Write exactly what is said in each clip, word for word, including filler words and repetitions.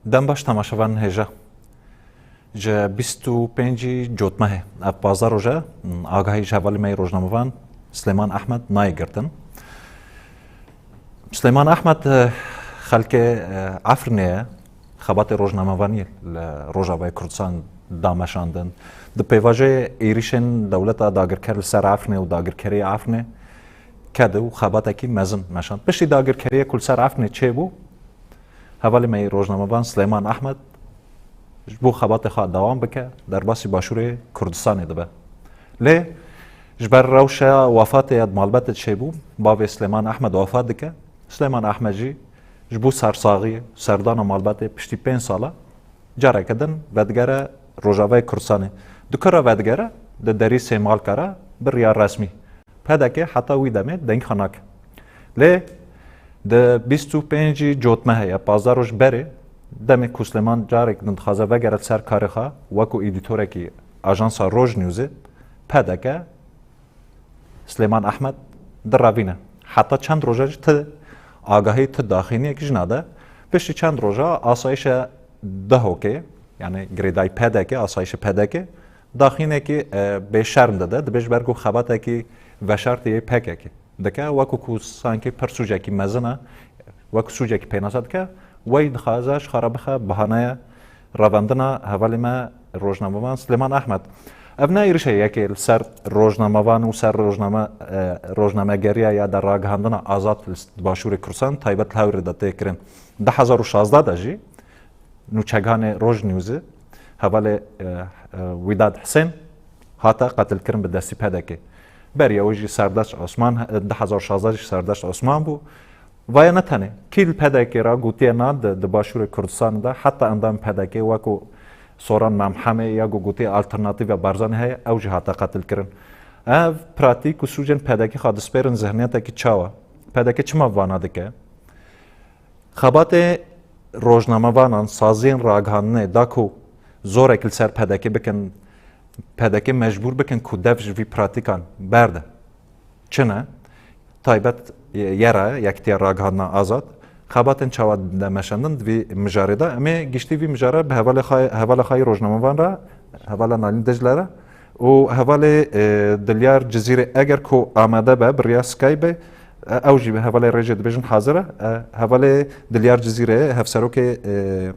Dem baş temaşevanên hêja. Ji bîst û pêncî Cotmehê, ev pazdeh roj e, agahî ji hevalê me yê rojnamevan Silêman Ehmed nayê girtin. Silêman Ehmed, e, xelkê, e, Efrînê ye, xebatê rojnamevanî li Rojavayê Kurdistan da meşandin. Di pêvajoyê êrîşên dewleta dagirker li ser Efrînê û dagirkeriyê Efrînê ked û xebatekî mezin meşand. Piştî dagirkeriyê ku li ser Efrînê çêbû, hevalê me yê rojnamevan Silêman Ehmed ji bo xebatê xwe dewam bike, derbasî Başûrê Kurdistanê dibe. Lê ji ber rewşa wefatê ya di malbetê çêbû, bavê Silêman Ehmed wefat dike. Silêman Ehmed jî ji bo sersaxiyê, serdana malbetê piştî pênc sala careke din vedigere Rojavayê Kurdistanê. Di ku re vedigere? Di derî Sêmalka re bi riya resmî. P D K heta wî demê dengê xwe nake. Lê di bîst û pêncî Cotmehê ya pazdeh roj berê, demê ku Silêman carek din dixwaze vegere li ser karê xwe, wekû edîtorekî ajansa Roj Newsê, P D K Silêman Ehmed direvîne. Heta çend roja jî ti agahî, ti daxîniyekî jî nade. Piştî çend roja asayişa Dihokê, yani girêdayî P D K, asayişa P D K, daxînekî, e, bêşerm dide, dibêje ber ku xebatekî veşartê yê P K K dike, wekû ku sankî pir sûcekî mezin e, wekû sûcekî pênase dike, wey dixwaze ji xwe re bixe bahaneye revandina hevalê me rojnamevan Silêman Ehmed. Ev ne êrişa yekê li ser rojnamevan û ser rojname, e, rojnamegeriya ya de ragihandina azad li Başûrê Kurdistan, taybet li Hewrê de tê kirin. Du hezar û şazdeh de jî nûçeganê Roj Newsê hevalê, e, e, Wîdad Hisên hate qetilkirin bi destî P D K. Beriya wê jî Serdaş Osman, e, du hezar û şazdeh jî Serdaş Osman bû. Vaya ne tenê, kî li P D K re gotiye na di, di Başûrê Kurdistanê de, heta endamê P D K wekû Soran Memhemê ya ku gotiye Alternatîfa Barzanî heye, ew jî hate qetilkirin. Ev pratîk û sûcên P D K xwe dispêrin zihniyetekî çawa? P D K çima vana dike? Xebatê rojnamevanan, saziyên ragihandinê da ku zorek li ser P D K bikin, P D K mecbûr bikin ku dev ji vî pratîkan berde. Çi ne? Taybet yera Yekitiya Ragihandina Azad, xebatên çawa de meşandin di vî mijarê de. Em ê giştî vî mijara bi hevalê xwe, hevala xwe yê rojnamevan re, hevala Nalîn Dicle re û hevalê, e, Dilyar Cizîrê, eger ku amade be, bi riya Skype be, e, ew jî hevalê rêjê dibêjin hazir e. E, hevalê Dilyar Cizîrê, hevserokê, e,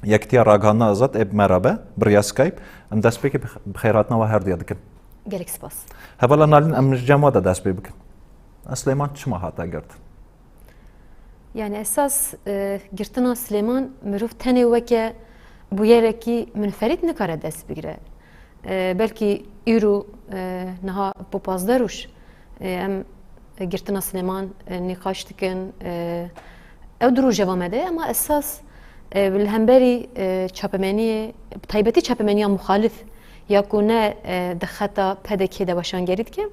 Yekitiya Ragihandina Azad, ê bi me re be, bi riya Skype. Em destpêkê bi x-, bi xêrhatina we her diya dikin. Gelek spas. Hevala Nalîn, em ji cem we de dest pê bikin. Silêman çima hate girtin? Yani esas, e, girtina Silêman mirov tenê weke bûyerekî minferîd nikare dest bigire. E, belkî îro, e, niha bo pazdeh roj, e, em girtina Silêman, e, nîqaş dikin. E, ew du rojeva me de, ama esas, e, li hemberî, e, çapemeniyê, bi taybetî çapemeniya muxalif ya ku ne, e, di xeta P D K de weşangerî dike,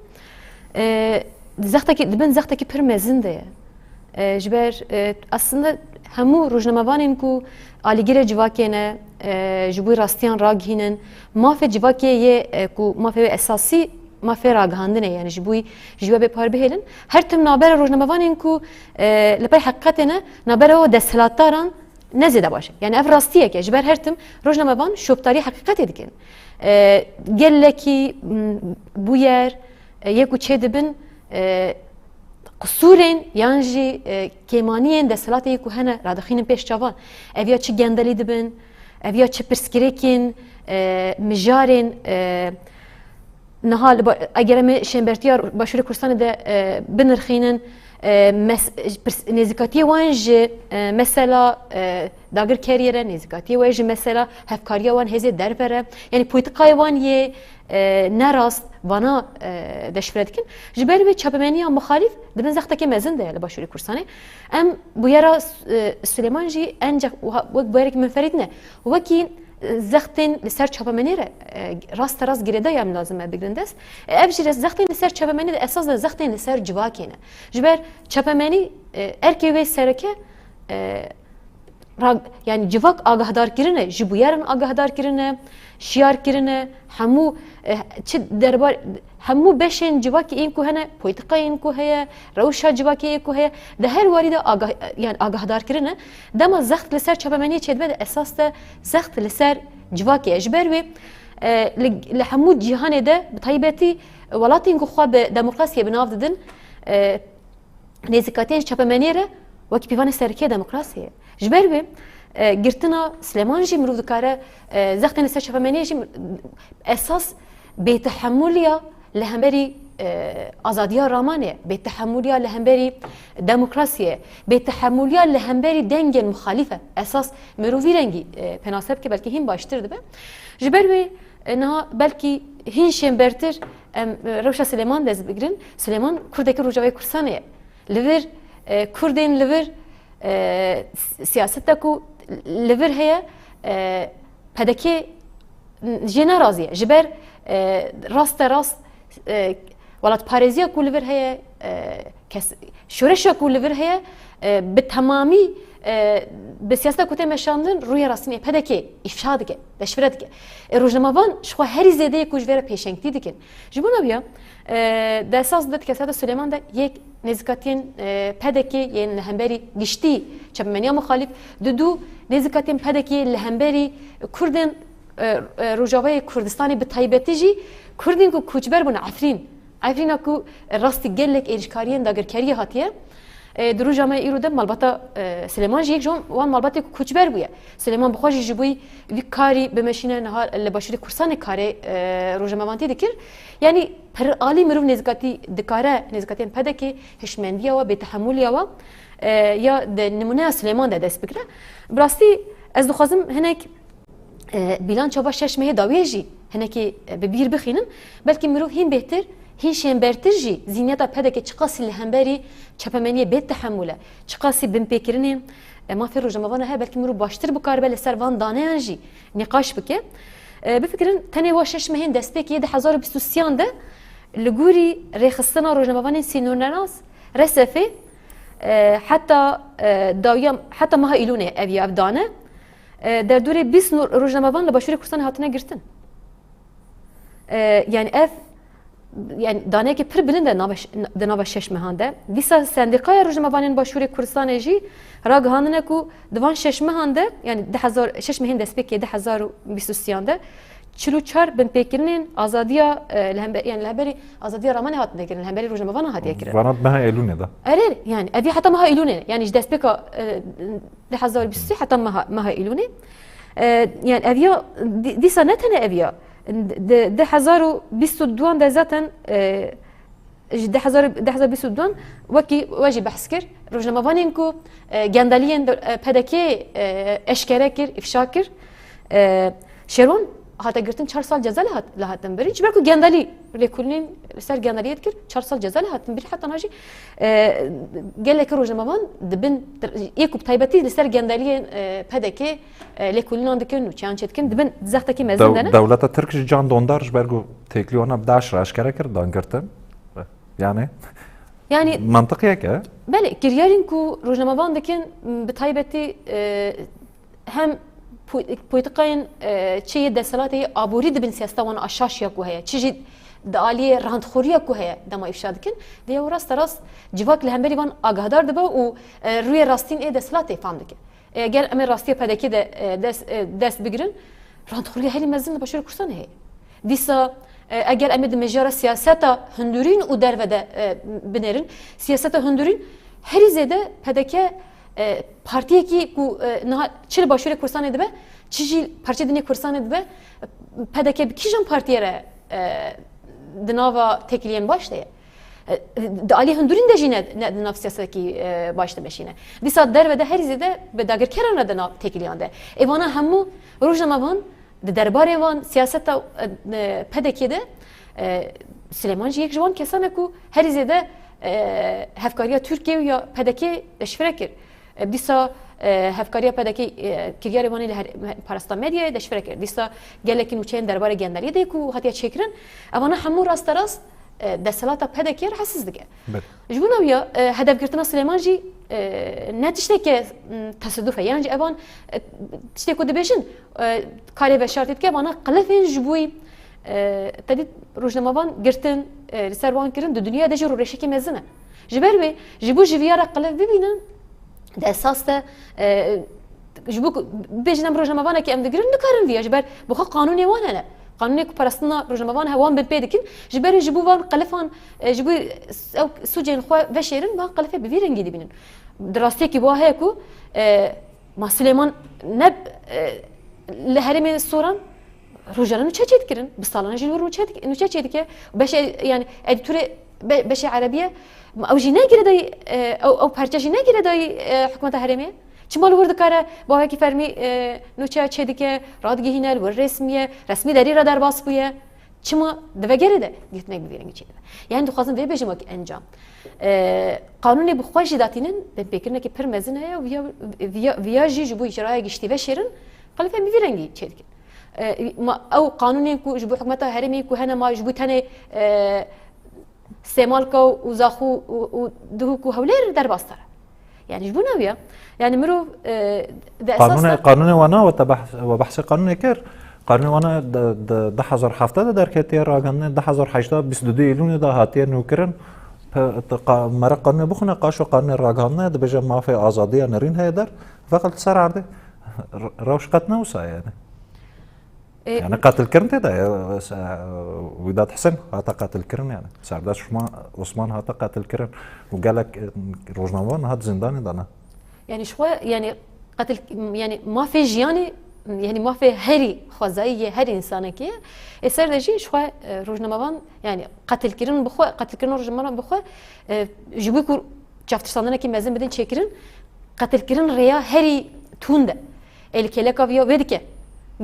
e, zextekî, di bin zextekî pir mezin de ye. E, ji ber, e, aslında hemû rojnamevanên ku alîgirê civakê ne, e, ji bo rastiyan ragihînin, mafê civakê yê, e, ku mafê wê esasî mafê ragihandinê, yani ji bo, ji we bê par bihêlin, her tim navbera rojnamevanên ku, e, li pey heqîqetê ne, navbera we desthilatdaran ne zêde baş e. Yani ev rastiyek e. Ji ber her tim rojnamevan şopdarî heqîqetê dikin. E, gelekî, m, bûyer, e, yê ku çê dibin, e, qisûrên yan jî, e, kêmaniyên desthilatê yê ku hene radixînin pêş çavan. Ev ya çi gendelî dibin, ev ya çi pirsgirêkên, e, mijarên, e, niha li ba-, eger em ê şênbertiya Başûrê Kurdistanê de, e, binirxînin, e, mes-, pirs-, nêzîkatiyê wan ji, e, mesela, e, dagirkeriyê re, nêzîkatiyê we ji mesela hevkariya wan hêzê derve re, yanî polîtikayê wan yê, e, nerast, vana, e, deşifre dikin. Ji ber wê çapemeniya muxalîf di bin zextekê mezin de ye li Başûrê Kurdistanê. Em bûyera, e, Silêman jî encex wiha wek bûyerekî minferîd ne. Wekî, e, zextên li ser çapemenê re, e, rasterast girêdayî em lazim e bigrin dest. E, ev jî re zextên li ser çapemenê de esas de zextên li ser civakê ne. Ji ber çapemenî, e, erkê wê sereke, e, ra-, yani civak agahdar kirine, ji bûyeran agahdar kirine, şiyar kirine, hemû, e, çi derbar, Hemû beşên civakê yên ku hene, polîtîkayên ku heye, rewşa civakê yê ku heye, di her warî de agah-, yani agahdarkirin e. Dema zext li ser çapemeniyê çêdibe, di esas de zext li ser civakê ye. Ji ber wê, e, li, li hemû cîhanê de, bi taybetî welatên ku xwe bi demokrasiyê bi nav didin, e, nêzîkatiyên çapemeniyê re wekî pîvanê sereke demokrasiyê ye. Ji ber wê, e, girtina Silêman jî mirov dikare, e, zextên li ser çapemeniyê jî esas bêtehemûliya li hemberî, e, azadiya ramanê, bêtehemûliya li hemberî demokrasiyê, bêtehemûliya li hemberî dengên muxalîf e. Esas mirov vî rengî, e, pênase bike, belkî hîn baştir dibe. Ji ber wê, e, niha belkî hîn şên bertir em, e, rewşa Silêman dest bigirin. Silêman Kurdekî Rojavayê Kurdistanê ye. Li vir, e, Kurdên li vir, e, s-, siyaseta ku li vir heye, e, P D K jê nerazî ye. Ji ber, e, raste rast, e, welatparêziya ku li vir heye, e, kes-, şoreşa ku li vir heye, e, bi temamî, e, bi siyaseta ku tê meşandin rûyê rastînê P D K îfşa dike, deşifre dike. E, rojnamevan ji xwe herî zêde yê ku ji vê re pêşengtî dikin. Ji bo naviya, e, di esas de di keseta Silêman de yek nêzîkatiyên, e, P D K yên li hemberî giştî çepemeniya muxalîf, di dû nêzîkatiyên P D K li hemberî Kurdên, e, e, Rojavayê Kurdistanê, bi taybetî jî Kurdên ku koçber bûne Efrîn. Efrîna ku rastî gelek êrişkariyên dagirkeriyê hatiye. E, di roja me îro de malbata, e, Silêman jî yek ji wan malbatê ku koçber bûye. Silêman bi xwe jî ji bo vî karî bimeşîne, niha li Başûrê Kurdistanê karê, e, rojnamevantî dikir. Yanî pir alî mirov nêzîkatî dikare, nêzîkatiyên P D K, hişmendiya we, bêtehemûliya we, e, ya di nimûneya Silêman de dest bigire. Bi rastî ez dixwazim hinek, e, bîlança va şeş mehê dawiyê jî hinekî, e, bi bîr bixînim. Belkî mirov hîn bêhtir, hîn şênbertir jî zîniyeta P D K çiqasî li hemberî çepemeniyê bêtehemûl e, çiqasî binpêkirinên, e, mafê rojnamevanan heye, belkî mirov baştir bikaribe li ser van daneyan jî nîqaş bike. E, bifikirin, tenê wa şeş mehên destpêkê yê du hezar û bîst û sêyan de li gorî rêxistina rojnamevanên sînornenas, R S F'ê, e, heta, e, dawiya, heta meha Îlûnê ev ya ev dane, e, derdorê bîst nû-, rojnamevan li Başûrê Kurdistanê hatine girtin. E, yani ev, yani daneyeke pir bilind e nava ş-, di nava şeş mehan de. Dîsa Sendîkaya Rojnamevanên Başûrê Kurdistanê jî ragihandine ku di van şeş mehan de, yani du hezar, şeş mehên destpêkê du hezar û bîst û sêyan de çil û çar binpêkirinên azadiya, e, li hembe-, yani li hemberî azadiya ramanê hatine kirin, li hemberî rojnamevanan hatiye kirin. Vana di meha Eylûnê de. Erê, yani ev ya heta meha Eylûnê, yani ji destpêka, e, du hezar û bîst û sê heta meha, meha Eylûnê. E, yani ev ya, dî-, dîsa ne tenê ev ya. Di, di du hezar û bîst û duan de zaten, e, ji du hezar, du hezar bîst û duan wekî we jî behs kir. Rojnamevanên ku, e, gendeliyên de, e, P D K, e, eşkere kir, îfşa kir. E, Şêrwan hate girtin çar sal ceza li hat-, li hatin birîn. Ji ber ku gendelî lêkolînên li ser gendeliyê dikir, çar sal ceza li hatin birîn. Heta niha jî, e, gelekî rojnamevan dibin, yê ku bi taybetî li ser gendeliyên, e, P D K, e, lêkolînan dikin û çiyan çêdikin, dibin zextekî mezin de ne. Dew-, dewleta Tirk jî Can Dondar ji ber ku têkilî wana bi DAIŞ re eşkere kir, dan girtin. Yani, yani, mantiqiyek e. Belê, kiryarên ku rojnamevan dikin, bi taybetî, e, hem po-, polîtîkayên, e, çi yê desthilatê yê aborî dibin siyaseta wan a şaş ya ku heye, çi jî di aliyê rantxoriya ku heye dema îfşa dikin, vêya rasterast civak li hemberî van agahdar dibe û, e, rûyê rastîn ê desthilatê fam dike. E, eger em ê rastiya P D K de, e, dest, e, dest bigirin, rantxoriya herî mezin li Başûrê Kurdistanê heye. Dîsa, e, eger em ê di mijara siyaseta hundirîn û derve de, e, binêrin, siyaseta hundirîn herî zêde P D K, e, partiyekî ku, e, niha çi li Başûrê Kurdistanê dibe, çi jî parçeyê din ê Kurdistanê dibe, P D K bi kîjan partiyê re, e, di nava têkiliyên baş de ye? E, di alî hundirîn de jî ne, ne di nav siyasetekî, e, baş dimeşîne. Dîsa derve de herî zêde bi dagirkeran re di nav têkiliyan de. Ê vana hemû rojnamevan di derbarê wan siyaseta, e, P D K de, e, Silêman jî yek ji wan kesan e ku herî zêde, e, hevkariya Tirkiye û ya P D K deşifre kir. E, dîsa, e, hevkariya P D K, e, kiryarê wan ê li her-, parastina medyayê deşifre kir. Dîsa gelekî nûçeyên derbarê genderiyê de ku hatiye çêkirin, evana hemû rasterast, e, desthilata P D K rahatsiz dike. Belê. Ji bo nawiya, e, hedefgirtina Silêman jî, e, ne tişteke, m, teseduf e. Yan jî evan, e, tiştê ku dibêjin, e, karê veşartî dike, evana qilifên ji bo, e, E, te dît rojnamevan girtin, e, li ser wan kirin, di dinyayê de jî rûreşekî mezin e. Ji ber wê, ji bo ji viya re qilif bibînin, di esas de, e, ji bo ku bibêjin em rojnamevanekî em digirin, nikarin viya, ji ber bi xwe qanûnê wan hene. Qanûnê ku parastina rojnamevan he, wan binpê dikin, ji ber wê ji bo van qilifan, e, ji bo ew sûcên xwe veşêrin, van qilifê bi vî rengî dibînin. Di rastiyekî wiha heye ku, e, Ma Silêman ne, e, li herêmê Soran rojane nûçe çêdikirin. Bi salan e jî li wir nûçe dik-, nûçe çêdike. Beşê, yani, edîtorê be-, beşê erebî ye. Ma ew jî ne girêdayî, e, ew, ew perçe jî ne girêdayî, e, hikûmeta herêmê ye. Çima li wir dikare bi awayekî fermî, e, nûçe çêdike, radigihîne, li wir resmî ye, resmî derî re derbas bûye? Çima di vegerê de girtinek bi vî rengî çêdibe? Yani dixwazim vê bêjim wekî encam. E, qanûnê bi xwe jî datînin, binpêkirinekî pir mezin heye û viya, viya, viya jî ji bo îcraya giştî veşêrin, qelifên bi vî rengî çêdikin. E, ma ew qanûnên ku ji bo hikûmeta herêmê ku hene ma ji bo tenê, e, Sêmalka û Zaxo û, û Duhok û Hewlêr derbas dare. Yani ji bo ne wiya? Yani mirov, e, di esas Qanûnê, de qanûnê wana we te behs, we behsê qanûnê kir. Qanûnê wana di, di du hezar hevdeh de derketiye ragihandinê, du hezar hejda bîst û du Îlûnê de hatiye nûkirin. Pe-, te qa-, mere qanûnê bixwîne, qaşo qanûnê ragihandinê dibêje mafê azadiya nerîn heye der. Feqet li ser erdê re-, rewş qet ne wisa ye yani. E, Yani qetilkirin tê de, e, se-, Wîdat Hesen hate qetilkirin yani. Serdaş Osman, Osman hate qetilkirin. Û gelek, e, rojnamevan hat zindanê de ne. Yani ji xwe, yani qetil, yani mafê jiyanê, yani mafê herî xwezayî yê her însanekê ye. Ê ser de jî ji xwe, e, rojnamevan, yani qetilkirin bi xwe, qetilkirina rojnamevan bi xwe, e, ji bo ku çavtirsandanekî mezin bidin çêkirin, qetilkirin rêya herî tund e. Ê li kêleka viya wê dike.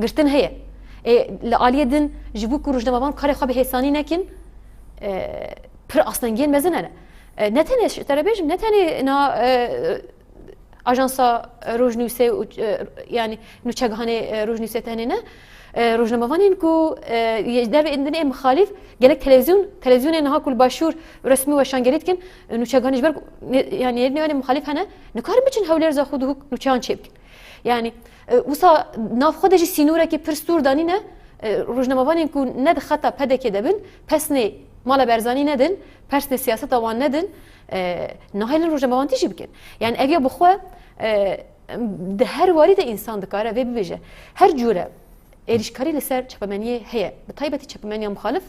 Girtin heye. Ê li aliyê din ji bo ku rojnamevan karê xwe bi hêsanî nekin, e, pir astengiyên mezin hene. E, ne tenê, ji te re bêjim, ne tenê na, e, ajansa rojnûsê û, e, yani nûçegihanê, e, rojnûsê tenê ne. E, rojnamevanên ku, e, yê devê din ê mixalîf gelek televîzyon, televîzyonên niha ku li Başûr resmî weşangerî dikin, e, nûçegihanê ji ber ku ne, yani nêrînê wan ê mixalîf hene, nikarin biçin Hewlêr, Zaxo, Duhok nûçeyan çêbikin. Yani, e, wisa nav xwe de jî sînorekî pir stûr danîne, e, rojnamevanên ku ne di xeta P D K de bin, pesnê mala Berzanî nedin, pesnê siyaseta wan nedin, e, nahêlin rojnamevantî jî bikin. Yani ev ya bi xwe, e, di her warî de însan dikare vê bibêje. Her cûre êrîşkarî li ser çapemeniyê heye. Bi taybetî çapemeniya muxalif,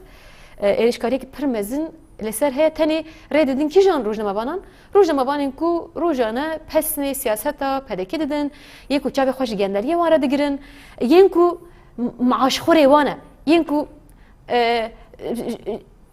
e, êrîşkariyekî pir mezin li ser heye. Tenê rê didin kîjan rojnamevanan? Rojnamevanên ku rojane pesnê siyaseta P D K didin, yên ku çavê xwe ji genderiyê wan re digirin, yên ku m-, maaşxorê wan e, yên ku, e,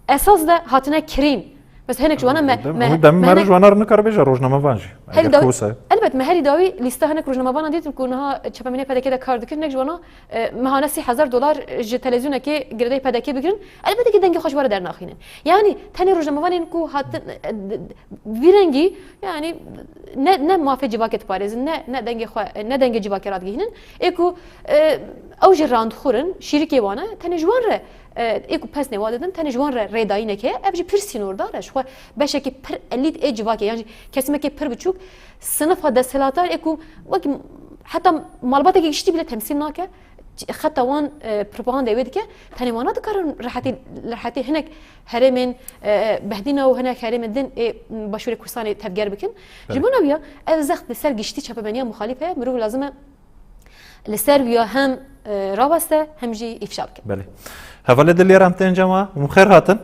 esas de hatine kirîn. Bes hinek ji wana me, me, Dem-, me, dem-, me mere hinek ji wana re nikare bêje rojnamevan jî. Eger Hel daw-, kose. Elbet, me herî dawî lîsta hinek rojnamevanan dîtin ku niha çapemeniya P D K de kar dikin, hinek ji wana, e, mehane sî hezar dolar ji televîzyonekê girêdayî P D K bigirin. Elbet ki dengê xwe ji we re dernaxînin. Yani tenê rojnamevanên ku hatin, e, d-, d-, vî rengî, yani ne, ne mafê civakê diparêzin, ne, ne dengê xwe, ne dengê civakê radigihînin. Ê ku, e, ew jî randxwir in, şîrikê wan e, tenê ji wan re, e, ê ku pesnê wan didin, tenê ji wan re rêdayînek heye, ev jî pir sînordar e, ji xwe beşekî pir elît ê civakê, yan jî kesimekê pir biçûk, sinifa desthilatdar ê ku wekî heta malbatekî giştî bile temsîl nake, xeta wan, e, propagandayê wê dike, tenê wana dikarin rehetî, rehetî hinek herêmên, e, Behdîna û hinek herêmên din ê Başûrê Kurdistanê tevger bikin. Ji Belê. Bo ne wiya, ev zext li ser giştî çapemeniya muxalîf heye, mirov lazim e li ser wiya hem, e, raweste hem jî îfşa bike. Belê. Hevalê Dilyar, em tên cema, hûn xêr hatin.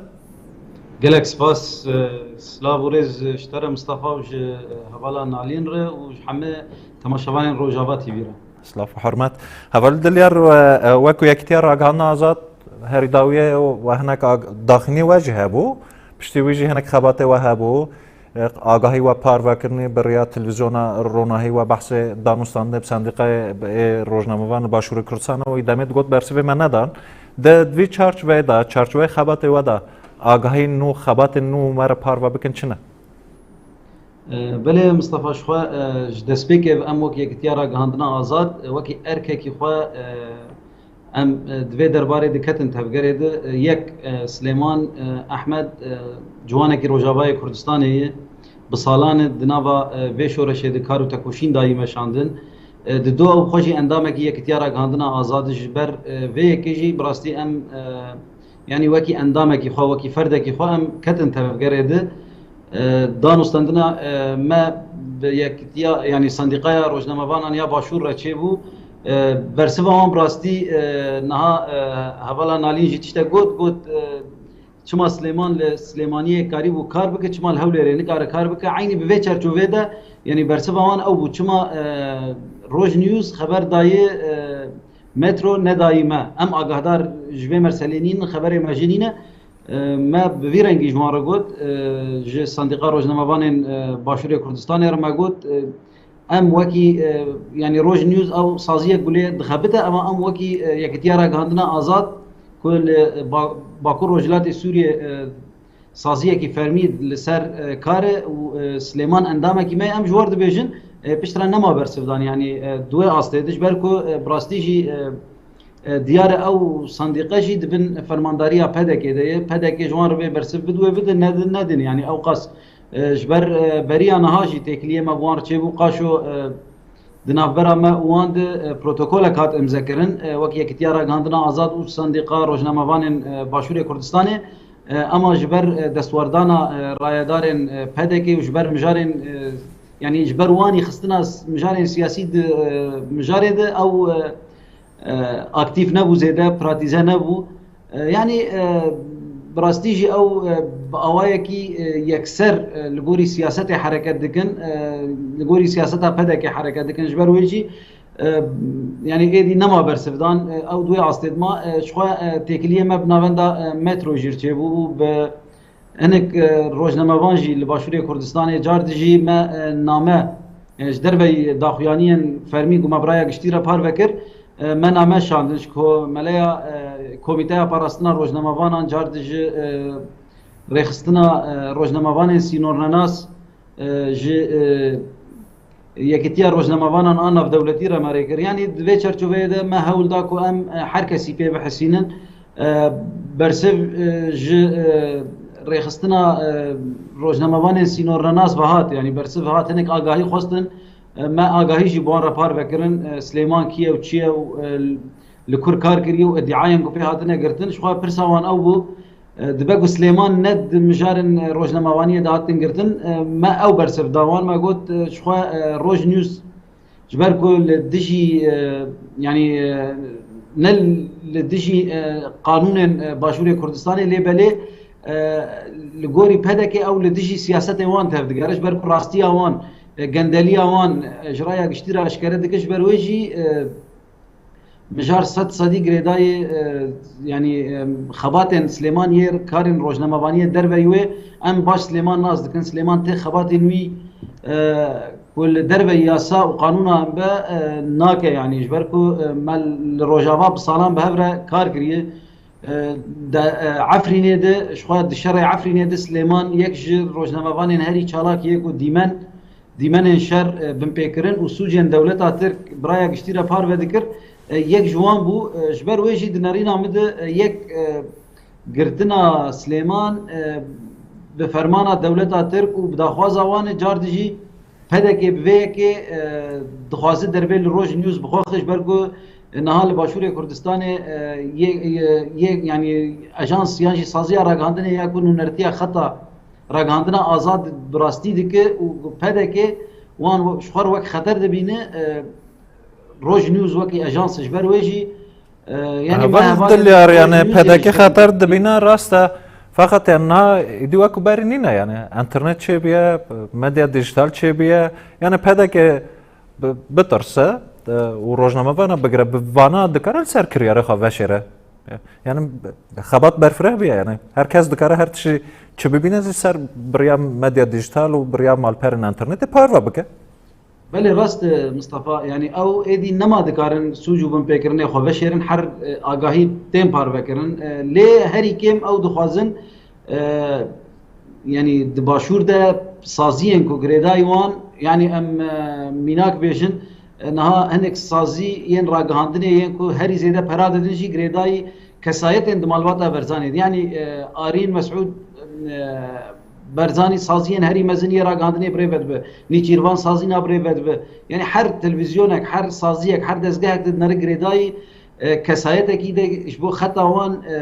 Gelek spas, e, silav û rêz ji te re Mistefa û ji, e, hevala Nalîn re û ji hemî temaşevanên Rojava T V re. Silav û hurmet. Hevalê Dilyar, we, e, wekû Yekîtiya Ragihandina Azad herî dawiyê we hinek ag-, daxînî we jî hebû. Piştî wî jî hinek xebatê we hebû. Agahî we parvekirinî bi riya televîzyona Ronahî we behsê danûstandinê bi sendîqayê ê rojnamevan li Başûrê Kurdistanê û demê digot bersivê me nedan. Di vî çarçoveyê de, çarçoveyê xebatê we de agahî nû, xebatên nû me re parve bikin çi ne? E, belê Mistefa, ji xwe, e, ji destpêkê ve em wek Yekîtiya Ragihandina Azad, e, wekî erkekî xwe, e, Em, e, di vê derbarê diketin tevgerê de, e, yek, e, Silêman, e, Ehmed, e, ciwanekî Rojavayê Kurdistanê ye. Bi salan e di nava, e, vê şoreşê de kar û tekoşîn dayî meşandin. E, di do ew xwe jî endamekî Yekîtiya Ragihandina Azad e, ji ber, e, vê yekê jî bi rastî em, e, Yanî wekî endamekî xwe, wekî ferdekî xwe em ketin tevgerê di. E, danûstendina, e, me bi yekitiya, yanî sendîqaya rojnamevanan ya Başûr re çêbû. E, bersiva wan bi rastî, e, niha, e, hevala Nalîn jî tiştek got, got, e, çima Silêman li Silêmaniyê karîbû kar bike, çima li Hewlêrê nikare kar bike? Eynî bi vê çerçovê de, yanî bersiva wan ew bû, çima, e, Roj News xeber dayê, e, Metro nedayî me. Em agahdar ji vê meselê nîn, xeberê me jî nîne. E, me bi vî rengî ji wan re got, e, ji Sendîqa Rojnamevanên, e, Başûrê Kurdistanê re me got, e, em wekî, e, yanî Roj News ew saziyek ku lê dixebite, ema em wekî, e, Yekitiya Ragihandina Azad ku li, e, Ba-, Bakur Rojhilatê Sûriyê, e, saziyekî fermî li ser, e, kar e û, e, Silêman endamekî me ye, em ji we re dibêjin, e, piştre nema bersivdan, yanî, e, di wê astê de, ji ber ku, e, bi rastî jî, e, e, diyar e ew sendîqe jî di bin fermandariya P D K'ê de ye. P D K ji wan re vê bersiv bid wê bidin, nedin, nedin. Yanî ew qas, e, ji ber, e, beriya niha jî têkiliyê me bi wan re çêbû, qaşo, e, di navbera me û wan de, e, protokolek hat imzekirin, e, wek Yekitiya Ragihandina Azad û Sendîqa Rojnamevanên, e, Başûrê Kurdistanê, e, ema ji ber, e, destwerdana, e, rayedarên, e, P D K û ji ber mijarên, e, yanî ji ber wanî xistina s-, mijarên siyasî di, e, mijarê de ew, e, e, aktîf nebû, zêde pratîze nebû. E, yanî, e, bi rastî jî ew, e, bi awayekî, e, yekser, e, li gorî siyasetê hereket dikin, e, li gorî siyaseta P D K hereket dikin. Ji ber wê jî, e, yanî êdî nema bersivdan, e, ew di wê astê de ma, e, ji xwe, e, têkiliyê me bi navenda, e, Metro jî çêbû û bi hinek, e, rojnamevan jî li Başûrê Kurdistanê car dijî me, e, name, e, ji derveyî daxuyaniyên fermî ku me bi raya giştî re parve kir, e, me name şandin ji komeleya, e, Komîteya Parastina Rojnamevanan, car dijî, e, rêxistina, e, rojnamevanên sînornenas, e, ji, e, Yekîtiya Rojnamevanan a Navdewletî re me rê kir. Yanî di vê çerçoveyê de me hewl da ku em, e, her kesî pê bihesînin. E, bersiv, e, ji, e, rêxistina, e, rojnamevanên sînornenas ve hat. Yanî bersiv hat, hinek agahî xwestin. E, me agahî jî bi wan re parve kirin. E, Silêman kî ye û çi ye û, e, li kur kar kiriye û îdiayên ku pê hatine girtin. Ji xwe pirsa wan ew bû. E, dibe ku Silêman ne di mijarên, e, rojnamevaniyê de hatin girtin, e, me ew bersiv da wan, me got, e, ji xwe, e, Roj News ji ber ku li dijî, e, yanî, e, ne li dijî, e, qanûnên, e, Başûrê Kurdistanê lê belê, e, li gorî P D K ew li dijî siyasetê wan tevdigere, ji ber ku rastiya wan, e, gendeliya wan, e, ji raya giştî re eşkere dike, ji ber wê jî, e, mijar sed sedî girêdayî, e, yanî, e, xebatên Silêman yê karên rojnamevaniyê derveyî wê, em baş Silêman nas dikin. Silêman tê xebatên wî, e, ku li derveyî yasa û qanûnan be, e, nake, yanî ji ber ku, e, me li Rojava bi salan bi hev re kar kiriye. E, de, e, Efrînê de, ji xwe di şerê Efrînê de Silêman yek ji rojnamevanên herî çalak yê ku dîmen dîmenên şer, e, binpêkirin û sûcên dewleta Tirk bi raya giştî re parve dikir, e, yek ji wan bû. E, ji ber wê jî di nerîna min de, e, yek, e, girtina Silêman, e, bi fermana dewleta Tirk û bi daxwaza wan e, car dijî P D K bi vê yekê, e, dixwaze derbê li Roj News bixwe xwe, ji ber ku, e, niha li Başûrê Kurdistanê, e, yê, yê, yê, yanî ajans yan jî saziya ragihandinê ya ku nûnertiya xeta ragihandina azad bi rastî dike û P D K wan we-, ji xwe re wek xeter dibîne, e, Roj News wekî ajans ji ber wê jî, e, yanî me Heval hevalên dilyar, roj yanî news P D K jî xeter dibîne, rast e. Feqet yani na îdî wek berî nîne, yani internet çêbiye, medya dijital çêbiye. Yani P D K bi-, bitirse, e, û rojnamevana bigire, bi vana dikare li ser kiryarê xwe veşêre. Yani xebat berfireh bûye, yani her kes dikare her tiştî çi bibîne zî ser bi riya medya dijital û bi riya malperên internetê parve bike. Belê, rast e, Mistefa, yani ew êdî nema dikarin sûc û binpêkirinê xwe veşêrin, her, e, agahî tên parvekirin. E, lê herî kêm ew dixwazin, e, yani di başûr de saziyên ku girêdayî wan, yani em, e, mînak bêjin, e, niha hinek saziyên ragihandinê yên ku herî zêde pera didin jî girêdayî kesayetên di malbata Berzanê de. Yani, e, Arîn Mesûd, e, Berzanî saziyên herî mezin yê ragihandinê bi rê ve dibe. Nîçîrvan sazîna bi rê ve dibe. Yani her televîzyonek, her saziyek, her dezgehek de dinere girêdayî, e, kesayetekî de ji bo xeta wan, e,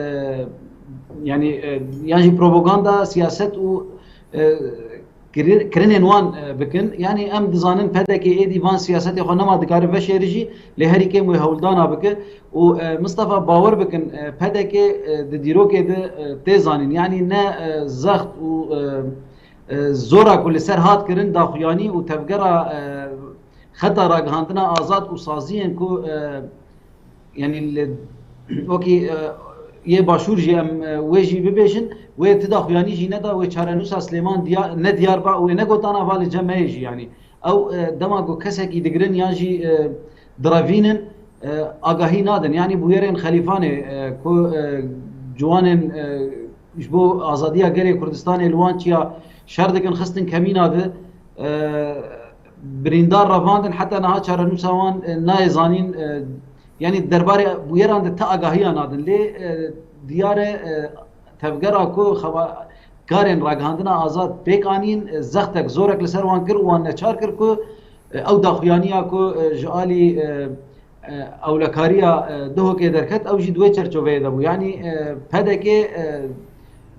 yanî, e, yan jî propaganda, siyaset û, e, kirir-, kirinên wan, e, bikin. Yanî em dizanin P D K êdî van siyasetê xwe nema dikare veşêri jî, lê herî kêm wê hewldana bike. Û, e, Mistefa, bawer bikin, e, P D K, e, di dîrokê de, e, tê zanîn. Yanî ne, e, zext û, e, e, zora ku li ser hat kirin daxuyanî û tevgera, e, xeta ragihandina azad û saziyên ku, e, yanî li, wekî, e, yê başûr jî em, e, wê jî bibêjin, wê ti daxuyanî jî neda, wê çarenûsa Silêman diya-, ne diyar ba, wê negotana va li cem me yê jî, yanî ew, e, dema ku kesekî digirin yan jî, e, direvînin, e, agahî nadin. Yanî bûyerên Xelîfanê, e, ku, e, ciwanên, e, ji bo azadiya gelê Kurdistanê li wan çiya şer dikin, xistin kemîna de, e, birîndar revandin, heta niha çarenûsa wan, e, nayê zanîn, e, yanî derbarê bûyeran de ti agahiya nadin. Lê, e, diyar e, e, tevgera ku xebakarên ragihandina azad pêk anîn, e, zextek, zorek li ser wan kir û wan neçar kir ku, e, ew daxuyaniya ku, e, ji alî, e, e, ewlekariya, e, Duhokê derket, ew jî di wê çerçoveyê de bû. Yanî, e, P D K, e,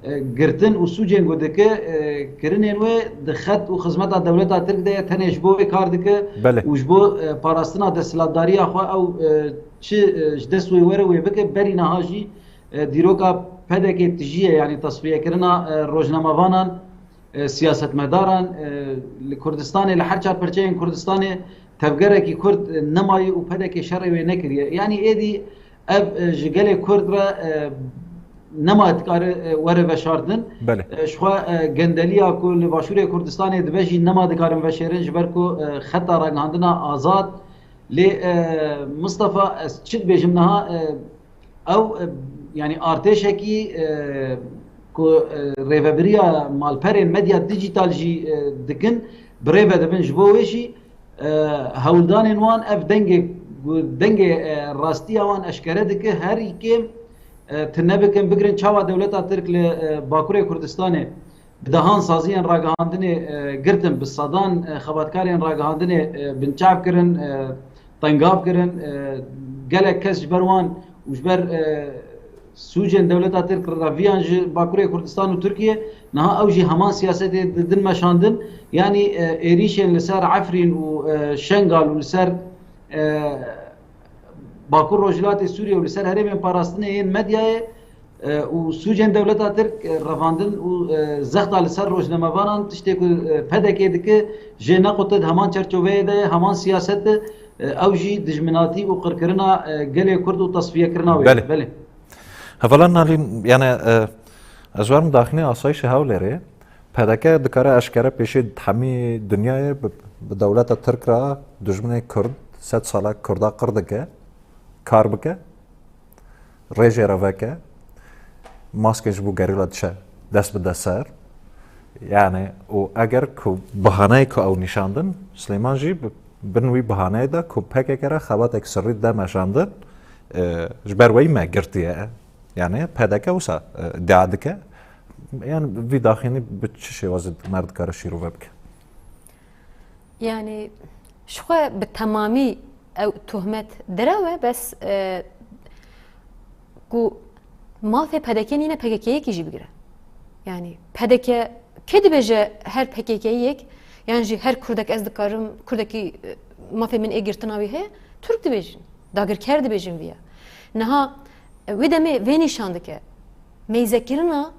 e, girtin û sûcên ku dike, e, kirinên wê di xet û xizmeta dewleta Tirk de ye, tenê ji bo wê kar dike Belê. û ji bo, e, parastina desthilatdariya xwe ew, e, çi, e, ji dest wê were wê bike, berî niha jî, e, dîroka P D K tijî ye, yanî tasfiyekirina, e, rojnamevanan, e, siyasetmedaran, e, li Kurdistanê, li her çar perçeyên Kurdistanê tevgerekî Kurd, e, nemayî û P D K şerê wê nekiriye. Yanî êdî ev, e, ji gelê Kurd re, e, nema dikare, e, were veşartin. Belê. E, ji xwe, e, gendeliya ku li Başûrê Kurdistanê dibe jî nema dikarin veşêrin, ji ber ku, e, xeta ragihandina azad. Lê, e, Mistefa, ez çi dibêjim niha, e, ew, e, yanî artêşekî, e, ku, e, rêvebiriya malperên medya dîjîtal jî, e, dikin, bi rê ve dibin. Ji bo wê jî, e, hewldanên wan ev dengê, dengê, e, rastiya wan eşkere dike. Herî kêm, e, tune bikin, bigirin çawa dewleta Tirk li, e, Bakurê Kurdistanê bi dehan saziyên ragihandinê, e, girtin, bi sedan, e, xebatkarên ragihandinê, e, binçav kirin, e, tengav kirin, e, gelek kes ji ber wan û ji ber, e, sûcên dewleta Tirk reviyan ji Bakurê Kurdistan û Tirkiye, niha ew jî heman siyasetê didin meşandin. Yanî, e, êrîşên li ser Efrîn û, e, Şengal û li ser, e, Bakur Rojhilatê Sûriye û li ser herêmên parastinê yên medyayê, e, û sûcên dewleta Tirk, e, revandin û, e, zexta li ser rojnamevanan, tiştê ku, e, P D K dike, jê nequte, di heman çerçoveyê de ye, heman siyaset e, e, ew jî dijminatî û qirkirina, e, gelê Kurd û tasfiyekirina wê ye. Belê. Belê. Hevalan Nalîn, yani, e, ez werim daxînê asayişê Hewlêrê, P D K dikare eşkere pêşî hemî dinyayê bi, bi dewleta Tirk re dijminê Kurd, sed sala Kurda qir dike, kar bike, rêjê re veke, maskên ji bo gerîla diçe dest bi dest ser. Yani, û eger ku bihaneyê ku ew nîşandin, Silêman jî bi, bin wî bihaneyê de ku P K K re xebatek sirrî de meşandin, e, ji ber weyî me girtiye. Yani, P D K wisa, e, iddia dike. Yani, vî daxînî bi çi şêwazî mer dikare şîrove bike? Yani, ji xwe bi temamî ew tohmet direw e, bes, e, ku mafê P D K nîne, P K K yekî jî bigire. Yani, P D K kê dibêje her P K K yek, yan jî her Kurdek ez dikarim, Kurdekî, e, mafê min ê girtina wî heye, Tirk dibêjin, dagirker dibêjin viya. Niha, e, wê demê vê nîşan dike. Meyzekirina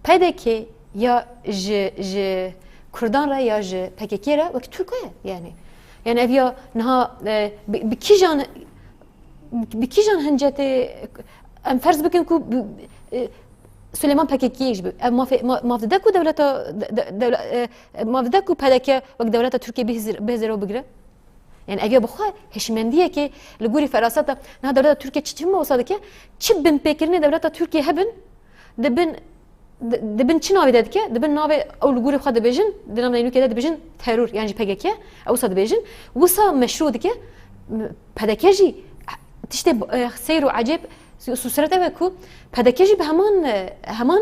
P D K ya ji, ji Kurdan re ya ji P K K re wek Tirk e yani. Yani ev ya niha, e, bi, bi kîjan, bi, bi kîjan hincetê em ferz bikin ku bi, e, Suleyman P K K ji bi, ev mafê, ma, maf dide ku dewleta, de, de, dewle-, e, maf dide ku P D K wek dewleta Tirkiye bihêzir-, bihêzire û bigire? Yani ev ya bi xwe hişmendiyekê li gorî feraseta niha dewleta Tirkiye çi, çi wisa dike, çi binpêkirinê dewleta Tirkiye hebin, di bin, di, di bin çi navê de dike? Di bin navê ew li gorî xwe dibêjin, di nav neynikê de dibêjin teror, yan jî P K K, ew wisa dibêjin, wisa meşrû dike, P D K jî tiştê, e, seyr û ecêb, Sû-, sûret ew e ku P D K jî bi heman, e, heman,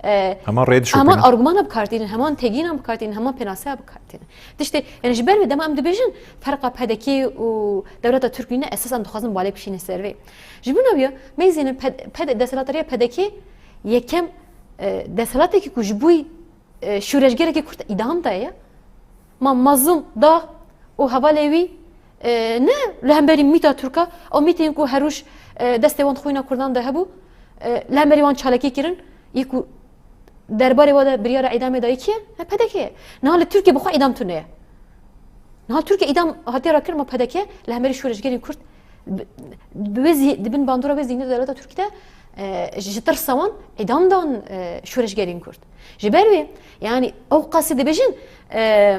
e, Heman rê dişopîne. Heman argumana bi kar tînin, heman têgîna bi kar tînin, heman pênaseya bi kar tînin. Tiştê, yani ji ber vê dema em dibêjin ferqa P D K û dewleta Tirk nîne, esas em dixwazin balê bişînin ser vê. Ji bo navî ya, meyzêne P-, P D, desthilatdariya P D K Yekem, e, desthilateke ku ji bo, e, şoreşgerekî Kurd îdam daye, ma Mazlûm Dag û hevalê wî, e, ne li hemberî mîta Tirka, ew mîtên ku her roj, e, destê wan xwîna Kurdan de hebû, e, li hemberî wan çalakî kirin, yê ku derbarê wa de biryara îdamê dayî kî ye? Ne, P D K ye. Niha li Tirkiye bi xwe îdam tune ye. Niha Tirkiye îdam hatiye rakirin, ma P D K li hemberî şoreşgerên Kurd bi, bi wê zî-, di bin bandora wê zîhnê de dewleta Tirkî de, e, ji, ji tirsa wan îdam dan, e, şoreşgerên Kurd. Ji ber wê, yanî ew qasî dibêjin, e,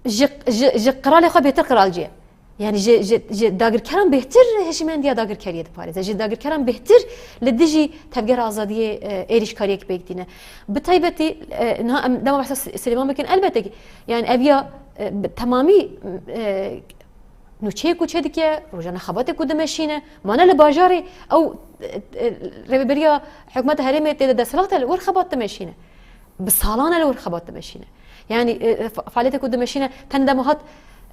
ji, ji, ji qiralê xwe bêtir qiralcî ye. Yanî ji, ji, ji dagirkeran bêhtir hişmendiya dagirkeriyê diparêze. Ji dagirkeran bêhtir li dijî tevgera azadiyê, e, êrîşkariyek pêk tîne. Bi taybetî, e, niha em dema behsa Sü-, Silêman bikin, elbette ki, yanî ev ya, e, bi temamî, e, nûçeyê ku çêdike, rojane xebatê ku dimeşîne, ma ne li bajarê ew, e, e, rêveberiya hikûmeta herêmê tê de desthilat e, li wir xebat dimeşîne. Bi salan e li wir xebat dimeşîne. Yanî, e, e, fa-, faaliyetê ku dimeşîne, tenê dema hat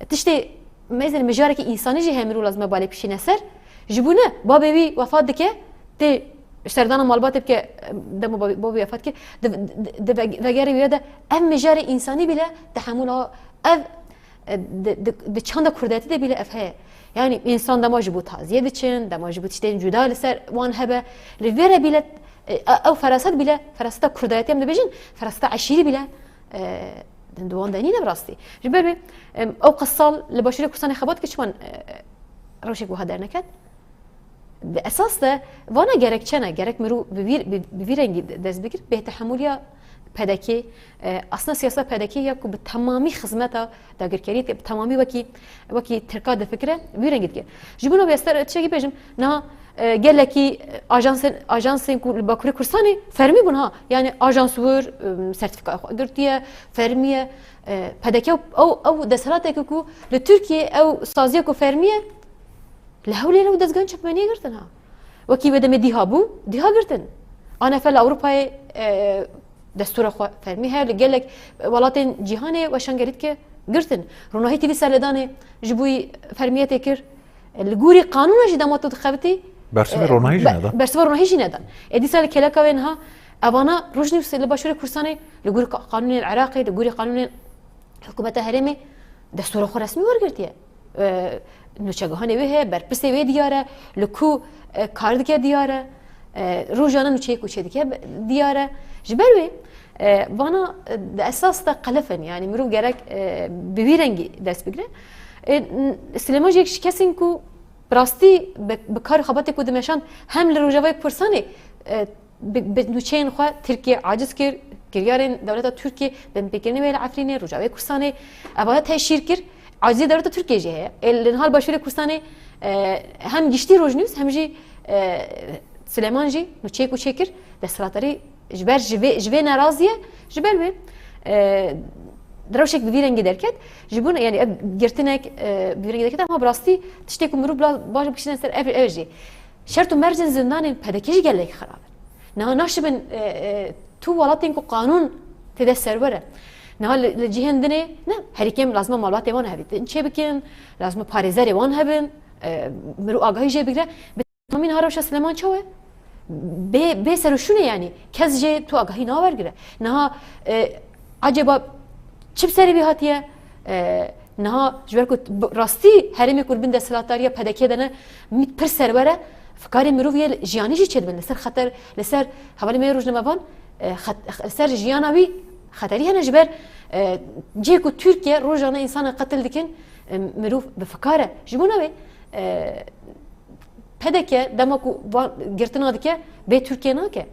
tiştê, meyzên mijarekî însanî jî hemî lazim e balê pişîne ser. Ji bo ne, babê wî wefat dike, tê serdana malbatê bike, dema babê, babê wefat dike, di, di, di veg-, vegerê wî de ev mijarê însanî bîle tehemûla ev, e, di, di, di çanda kurdayetî de bîle ev heye. Yanî însan dema ji bo taziyê diçin, dema ji bo tiştên cuda li ser wan hebe, li vê re bîle, e, e, ew feraset bîle, feraseta kurdayetî em dibêjin, feraseta eşîrî bîle, e, di wan de nîne bi rastî. Ji ber wê, em, ew qas sal li Başûrê Kurdistanê xebat kir çiman, e, rewşek wiha derneket. Di esas de vana gerekçe ne, gerek mirov bi vî, bi, bi vî rengî de-, dest bigir, bêtehemûliya P D K, e, aslında siyaseta P D K ya ku bi temamî xizmeta dagirkeriyê dike, bi temamî wekî, wekî Tirka difikire, vî rengî dike. Ji bo navê ez te tiştekî bêjim, niha, e, gelekî, e, ajansên, ajansên ku li Bakurê Kurdistanê fermî bûn ha, yani ajans wir, e, sertîfika xwe girtiye, fermî ye, e, P D K ew, ew, ew desthilateke ku li Tirkiyê ew saziya ku fermî ye, Li Hewlêrê ew dezgehên çepmeniyê girtin ha. Wekî wê demê dîha bû, dîha girtin. A N F li Ewropayê, e, destûra xwe fermî heye, li gelek welatên cîhanê weşangerî dike girtin. Ronahî T V serlêdanê ji bo wî fermiyetê kir. E, li gorî qanûna jî dema tu dixebitî, Bersiva e, ronahî jî be-, nedan. Bersiva ronahî jî nedan. Ê dîsa li kêleka wê niha evana Rojnîws li Başûrê Kurdistanê li gorî ka-, qanûnên Iraqê, li gorî qanûnên Hikûmeta herêmê destûra xwe resmî wergirtiye. E, nûçegihanê wê heye, berpirsê wê diyar e, li ku, e, kar dike diyar e, e, rojane nûçeyê ku çêdike be-, diyar e. Ji ber wê, e, vana, e, di esas de qelif in, yani mirov gerek, e, bi vî rengî dest bigire. E, n-, Silêman jî yek ji kesên ku bi rastî bi, bi kar û xebatê ku dimeşand hem li Rojavayê Kurdistanê, e, bi, bi nûçeyên xwe Tirkiye aciz kir, kiryarên dewleta Tirkiye, binpêkirinê wê li Efrînê, Rojavayê Kurdistanê, ev teşhîr kir. Acizî dewleta Tirkiye jî heye. Ê li niha li Başûrê Kurdistanê, e, hem giştî Rojnîws hem jî, e, Silêman jî nûçeyê ku çêkir, desthilatdarî ji ber ji vê, ji vê nerazî ye, ji ber wê, e, rewşek bi vî rengî derket. Ji bo, yani ev girtinek, e, bi vî rengî derket, ama bi rastî tiştê ku mirov bila baş bikişîne ser ev, ev jî. Şert û mercên zindanên P D K jî gelek xirab in. Niha naşibin, e, e, tu welatên ku qanûn tê de serwer e. Niha li, li cihên dinê ne, herî kêm lazim e malbatê wan hevîtin çê bikin, lazim e parêzerê wan hebin, e, mirov agahî jê bigire. Bi temamî niha rewşa Silêman çawa ye? Bê, bê serûşûnê yanî. Kes jê tu agahî nawergire. Niha, e, acaba çi bi serê wî hatiye? E, Niha ji ber ku bi rastî herêmê ku li bin desthilatdariya P D K de ne, mît pir serwer e, fikarê mirov yê jiyanî jî çêdibin. Li ser xeter, li ser hevalê me yê rojnamevan, e, xet-, li ser jiyana wî xeterî hene ji ber, e, cihê ku Tirkiye rojane însanan qetil dikin, e, mirov bi fikar e. Ji bo navê, e, P D K dema ku van girtina dike, bê Tirkiye nake.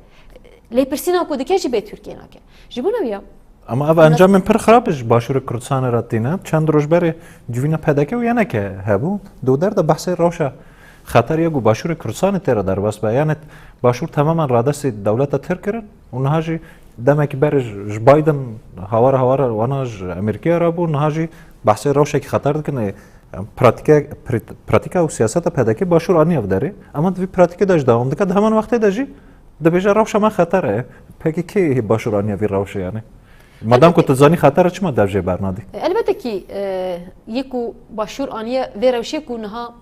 Lêpirsîna ku dike jî bê Tirkiye nake. Ji bo navê ya. Ama ev encamên pir xirab ji Başûrê Kurdistanê re tîne. Çend roj berê civîna P D K û Y N K hebû. Di der de behsê rewşa xeter ya ku Başûrê Kurdistanê tê re derbas be. Yani Başûr temamen radestî dewleta Tirk kirin û niha jî demekî berê ji, ji Biden hawara hawara wana ji Amerîkaya re bû. Niha jî behsê rewşekî xeter dikin. Ê, pratîke-, prit-, pratîka û siyaseta P D K Başûr aniye ev derê. Ama di vî pratîkê de jî dewam dike. Di heman wextê de jî dibêje rewşa me xeter e. Pekî kê Başûr aniye vî rewşê yani? Madem ku tu zanî xeter e, çima dev jê bernadî? Elbette ki, e, yê ku Başûr aniye vê rewşê ku niha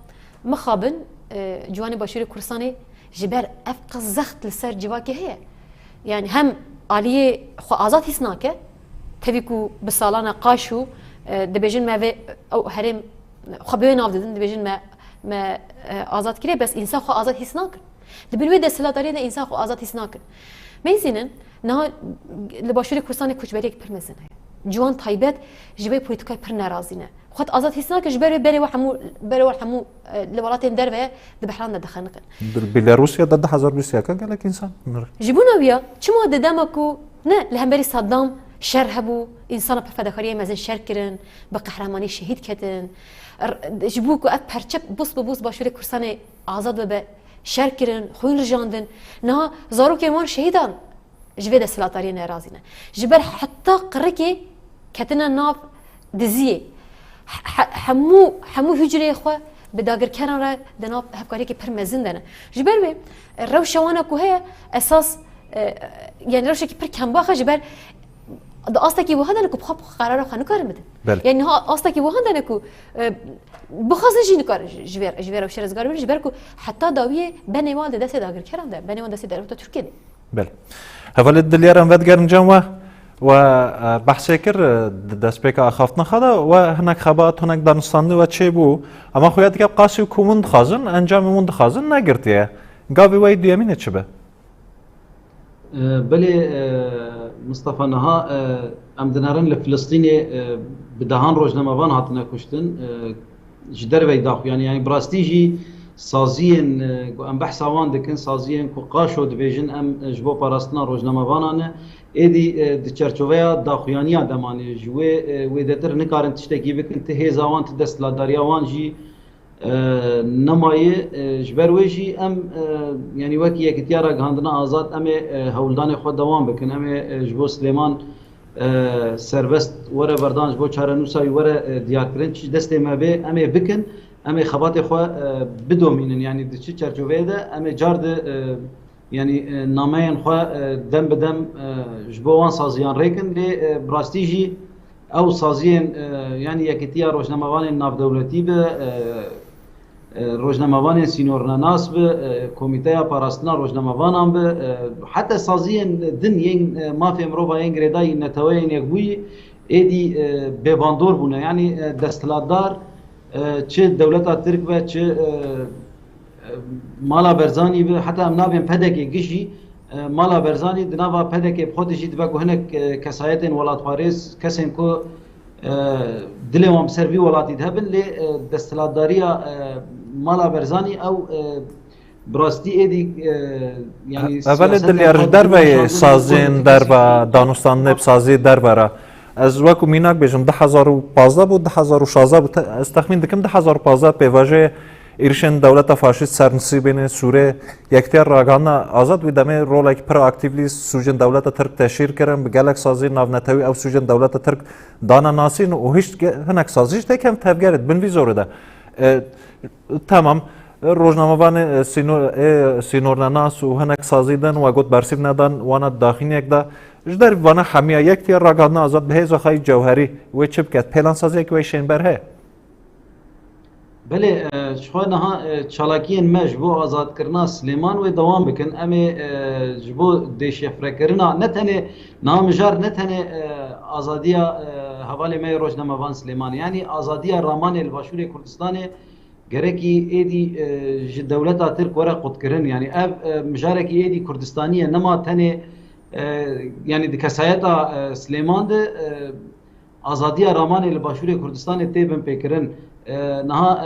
mixabin, e, ciwanê Başûrê Kurdistanê Ji ber ev qez zext li ser civakê heye. Yani hem aliyê xwe azad hîs nake, tevî ku bi salana qaş û, e, dibêjin me vê, ew herêm xwe bi wê nav didin, dibêjin me, me, e, azad kiriye, bes însan xwe azad hîs nakin. Di bin wê desthilatdariyê de însan xwe azad hîs nakin. Meyzînin, niha li Başûrê Kurdistanê koçberiyek pir mezin heye. Ciwan taybet ji vê polîtîkayê pir nerazî ne. Xwet azad hîs nake, ji ber wê berê we hemû, berê we hemû, e, li welatên derve ye, di behran de dixeniqin. Di Belarusya de du hezar bîst yek gelek însan mir. Ji bona wî ya, çima di dema ku ne li hemberî Saddam şer hebû, însana pir fedakariyê mezin şer kirin, bi qehremanî şehîd ketin. R-, ji bo ku ev perçe bûs bi bûs Başûrê Kurdistanê azad bibe, şer kirin, xwîn rijandin. Niha zarokên wan şehîdan ji vê desthilatdariyê nerazî ne. Ji ber heta qirikê ketine nav diziyê. He-, he-, hemû, hemû hucreyê xwe bi dagirkeran re di nav hevkariyekî pir mezin de ne. Ji ber wê, e, rewşa wana ku heye esas, e, yani rewşekî pir kembax e, ji ber di astekî wiha de ne ku bi xwe, bi xwe qerara xwe nikarin bidin. Belê. Yani niha astekî wiha de ne ku, e, bixwazin jî nikar ji, ji vê, ji vê rewşê rizgar bibin, ji ber ku heta dawiyê benê wan di destê dagirkeran de, benê wan destê dewleta Tirkiyê de. Belê. Hevalê Dilyar, em vedigerin cem we we, e, behsê kir, e, di destpêka axaftina xwe de we hinek xebat, hinek danûstandinê we çêbû. Ema xuya dike qasî ku hûn dixwazin, encamê hûn dixwazin negirtiye. Gavê we yê duyemînê çi be? E, belê, e, Mistefa, niha, e, em dinerin li Filistînê, e, bi dehan rojnamevan hatine kuştin. E, ji derveyî daxuyanî, yanî bi rastî jî saziyên, e, ku em behsa wan dikin, saziyên ku qaşo dibêjin em, e, ji bo parastina rojnamevanan e. Êdî, e, di çerçoveya daxuyaniya demanê ji wê, e, wêdetir nikarin tiştekî bikin, ti hêza wan, ti desthilatdariya wan jî, e, nemaye. E, ji ber wê jî em, e, yanî wekî Yekîtiya Ragihandina Azad em ê, e, hewldanê xwe dewam bikin. Em ê, e, ji bo Silêman, e, serbest were berdan, ji bo çarenûsa wî were, e, diyarkirin. Çi destê me bê, em ê bikin, em ê xebatê xwe, e, bidomînin. Yanî di çi çerçoveyê de em ê car di, e, yanî, e, nameyên xwe, e, dem bi dem, e, ji bo wan saziyan rêkin. Lê, e, bi rastî jî ew saziyên, e, yanî Yekîtiya Rojnamevanên Navdewletî bi, e, e, rojnamevanên sînornenas bi, e, Komîteya Parastina Rojnamevanan bi, e, heta saziyên din yên, e, mafê mirova yên girêdayî Neteweyên Yekbûyî êdî, e, bêbandor bûne. Yanî, e, desthilatdar, e, çi dewleta Tirk be, çi, e, e, mala Berzanî be, heta em nabên P D K giş jî, e, mala Berzanî di nava P D K bi xwe de jî dibe ku hinek, e, kesayetên welatparêz, kesên ku, e, dilê wan bi ser vî welatî de hebin, lê, e, desthilatdariya, e, mala Berzanî ew, e, bi rastî êdî, e, yanî Hevalê Dilyar, ji derveyê saziyên derve, danûstandinê bi saziyê derve re, ez wekû mînak bêjim, du hezar û pazdeh bû, du hezar û şazdeh bû, te-, ez texmîn dikim du hezar û pazdeh pêvajoyê êrişên dewleta faşîst ser Nisîbînê, Sûrê, Yekîtiya Ragihandina Azad wî demê rolekî pir aktîf lîst, sûcên dewleta Tirk teşhîr kirin, bi gelek saziyên navnetewî ew sûcên dewleta Tirk dane nasîn û hişt ge-, hinek sazî jî têkevin tevgerê di bin vî zorê de. E, Temam. Rojnamevanê, e, sînor-, ê sînornenas û hinek sazî din, we got bersîv nedan, wana di daxîniyek de. Ji dervî vana hemiya Yekîtiya Ragihandina Azad bi hêza xwe yê cewherî wê çi bike? Pêlansaziyek wê şênber heye? Belê, e, ji xwe niha, e, çalakiyên me ji bo azadkirina Silêman wê dewam bikin. Em ê, e, ji bo dêşefrekirina, ne tenê niha mijar ne tenê, e, azadiya, e, hevalê me yê rojnamevan Silêmanê, yanî azadiya ramanê li Başûrê Kurdistanê, gerekî êdî, e, ji dewleta Tirk were qutkirin. Yanî ev, e, mijarekî êdî Kurdistanî ye, nema tenê, e, yanî di kesayeta, e, Silêman de, e, azadiya ramanê li Başûrê Kurdistanê tê binpêkirin. E, niha,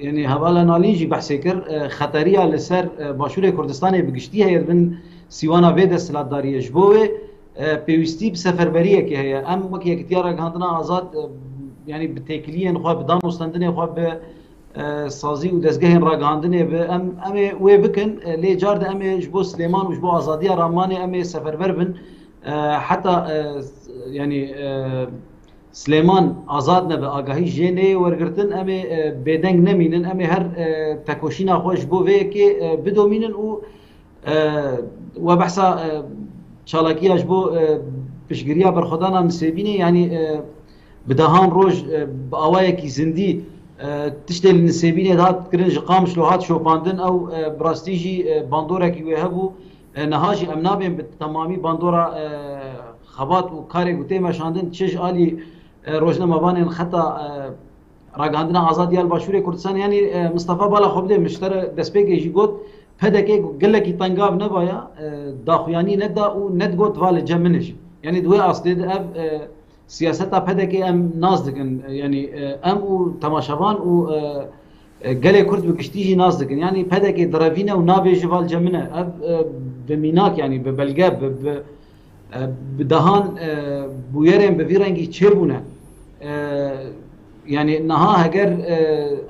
e, yanî hevala Nalîn jî behsê kir, e, xeteriya li ser, e, Başûrê Kurdistanê bi giştî heye di bin sîwana vê desthilatdariyê. Ji bo wê, e, pêwîstî bi seferberiyekê heye. Em wek Yekîtiya Ragihandina Azad, e, yanî bi têkiliyên xwe, bi danûstendinê xwe, bi, e, sazî û dezgehên ragihandinê bi, em, em ê wê bikin, e, lê car de em ê ji bo Silêman û ji bo azadiya ramanê em ê seferber bin. E, heta, e, s-, yanî, e, Silêman azad nebe, agahî jê neyê wergirtin, em ê, e, bêdeng nemînin, em ê her, e, tekoşîna xwe ji bo vê yekê, e, bidomînin û, e, we behsa, e, çalakiya ji bo, e, piştgiriya berxwedana Nisêbînê, yanî, e, bi dehan roj, e, bi awayekî zindî E, tiştê li Nisêbînê dihat kirin, ji Qamişlo hat şopandin, ew, e, bi rastî jî, e, bandorekî wê hebû. E, niha jî em nabên bi temamî bandora, e, xebat û karê ku tê meşandin, çi ji alî, e, rojnamevanên xeta, e, ragihandina azadiya li Başûrê Kurdistanê, yanî, e, Mistefa bala xwe bidê, min ji te re destpêkê jî got, P D K ku gelekî tengav nebaya, e, daxuyanî neda û nedigot va li cem min e jî. Yanî di wê astê de ev, e, siyaseta P D K em nas dikin, e, yanî, e, em û temaşevan û, e, e, gelê Kurd bi giştî jî nas dikin. Yanî P D K direvîne û nabêje va li cem min e. Ev, e, bi mînak, yanî bi belge, bi, bi, e, bi dehan, e, bûyerên bi vî rengî çêbûne. E, yanî niha heger, e,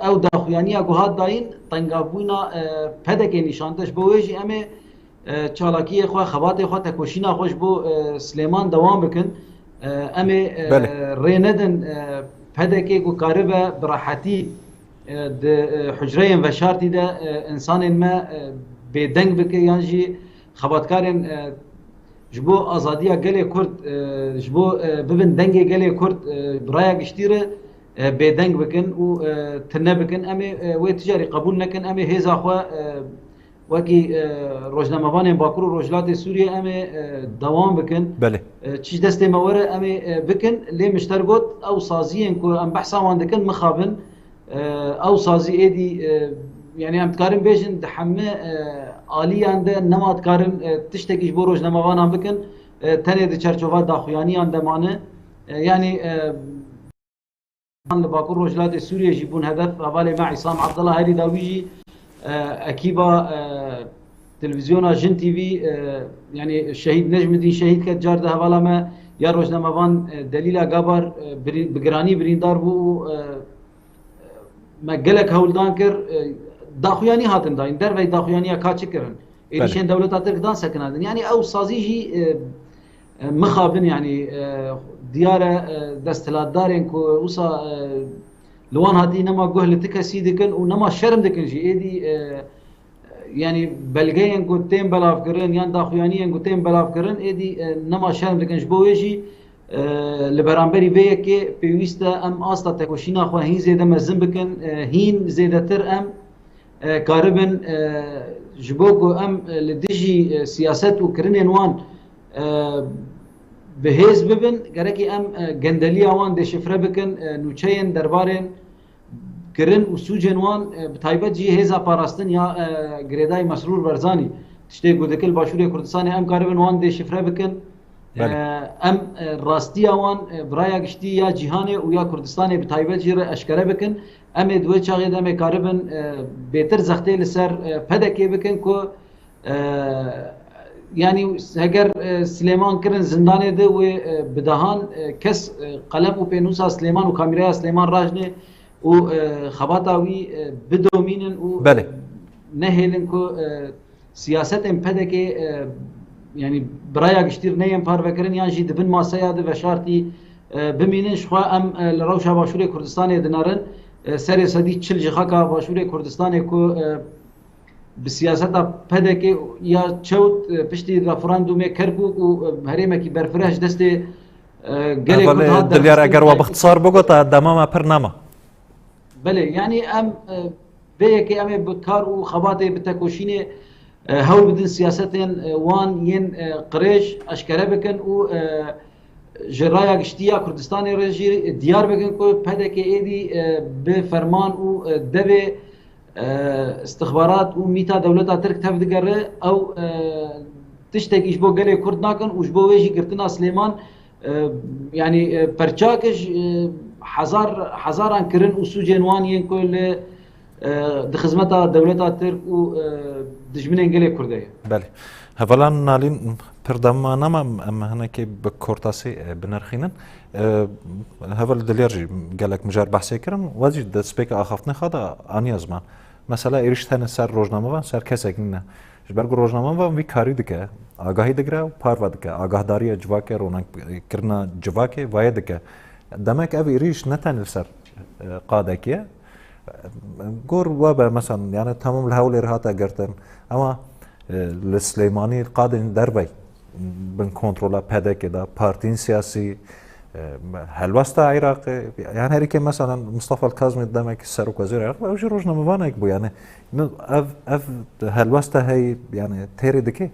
ew daxuyaniya ku hat dayîn, tengavbûna, e, P D K nîşan de. Ji bo wê jî em ê e, çalakiyê xwe, xebatê xwe, tekoşîna xwe ji bo, e, Silêman dewam bikin. E, em ê, e, Belê. rê nedin, e, P D K ku karibe bi rehetî, e, di, e, hucreyên veşartî de, e, insanên me, e, bêdeng bike yan jî xebatkarên, e, ji bo azadiya gelê Kurd, e, ji bo, e, bibin dengê gelê Kurd, e, bi raya giştî re, e, bêdeng bikin û, e, tune bikin. Em ê, e, wê tijarî qebûl nekin. Em ê hêza xwe, e, Wekî, e, rojnamevanên Bakur û Rojhilatê Sûriyê em ê, e, dewam bikin. Belê. E, çi ji destê me were em ê, e, bikin. Lê min ji te re got, ew saziyên ku em behsa wan dikin mixabin. E, ew sazî êdî, e, yanî em dikarin bêjin di hemî, e, aliyan de nema dikarin, e, tiştekî ji bo rojnamevanan bikin. E, tenê di çerçova daxuyaniyan de mane. E, yanî, e, Li Bakur Rojhilatê Sûriyê jî bûn hedef. Hevalê me Îsam Abdullah herî dawî jî, e, ekîba, e, televîzyona Jin T V, e, yanî Şehîd Necmidîn Şehîd ket car de hevala me ya rojnamevan, e, Delîla Gabar, e, birî-, bi giranî birîndar bû û, e, me gelek hewldan kir. E, daxuyanî hatin dayîn. Dervey daxuyaniya ka çi kirin? Belê. Êrîşên dewleta Tirk dan sekinandin. Yanî ew sazî jî, e, e, mixabin, yanî, e, diyar e, e, desthilatdarên ku wisa, e, li wan hatî nema guh li ti kesî dikin û nema şerm dikin jî. Êdî, e, yanî belgeyên ku tên belavkirin yan daxuyaniyên ku tên belavkirin, êdî, e, nema şerm dikin. Ji bo wê jî, e, li beramberî vê yekê pêwîst e em asta tekoşîna xwe hîn zêde mezin bikin, e, hîn zêdetir em, e, karibin, e, ji bo ku em, e, li dijî, e, siyaset û kirinên wan, e, bi hêz bibin, gerekî em, e, gendeliya wan deşifre bikin, e, nûçeyên derbarên kirin û sûcên wan, e, bi taybet jî hêza parastin ya, e, girêdayî Mesrûr Barzanî, tiştê ku dike li Başûrê Kurdistanê em karibin wan deşifre bikin. Belê. E, em, e, rastiya wan, e, bi raya giştî ya cîhanê û ya Kurdistanê bi taybet jî re eşkere bikin. Em ê di wê çaxê de em ê karibin, e, bêtir zextê li ser, e, P D K bikin ku, e, yanî heger, e, Silêman kirin zindanê de wê, e, bi dehan, e, kes, e, qelem û pênûsa Silêman û kamîreya Silêman rajnê û, e, xebata wî, e, bidomînin û, Belê. e, nehêlin ku, e, siyasetên P D K, e, yanî bi raya giştî neyên parvekirin yan jî di bin maseya de veşartî, e, bimînin. Ji xwe em, e, li rewşa Başûrê Kurdistanê dinerin. E, serê sedî çil ji xaka Başûrê Kurdistanê ku, e, bi siyaseta P D K ya çewt, e, piştî referandûmê Kerkûk û, e, herêmekî berfireh ji destê, e, gelê Kurd Hevalê hat Dilyar, eger we derxistin. Bixtisar bigota, dema me pir nema. Belê, yanî em, e, vê yekê em ê bi kar û xebatê, bi tekoşînê, e, hewl bidin siyasetên, e, wan yên, e, qirêj eşkere bikin û, e, ji raya giştî ya Kurdistanê re jî diyar bikin ku P D K êdî, e, bi ferman û, e, devê, e, istixbarat û mîta dewleta Tirk tev digere. Ew, e, tiştekî ji bo gelê Kurd nakin û ji bo wê jî girtina Silêman, e, yanî, e, perçak ji, e, hezar, hezaran kirin û sûcên wan yên ku li, e, di xizmeta dewleta Tirk û, e, dijminên gelê Kurd de ye. Belê. Hevalan Nalîn, pir dem me nema, em hinekê bi kortasî, e, binirxînin. E, Heval Dilyar jî gelek mijar behsê kirin. We jî destpêka axaftinê xwe de aniya ziman. Mesela êrîş tenê ser rojnamevan, ser kesek nîne. Ji ber ku rojnamevan vî karî dike, agahî digire û parve dike. Agahdariya civakê, ronankirina civakê vayê dike. Demek ev êrîş ne tenê li ser, e, qadekê ye. Gor we be, mesela, yani tamam li Hewlêr hate girtin, ama, e, li Silêmanî qadên dervey bin kontrola P D K de, partiyên siyasî, e, helwesta Iraqê, yani herî kêm mesela Mustafa Kazmî demek serokwezîr Iraq, ew jî rojnamevanek bû, yani min ev, ev helwesta hey, yani têrê dike.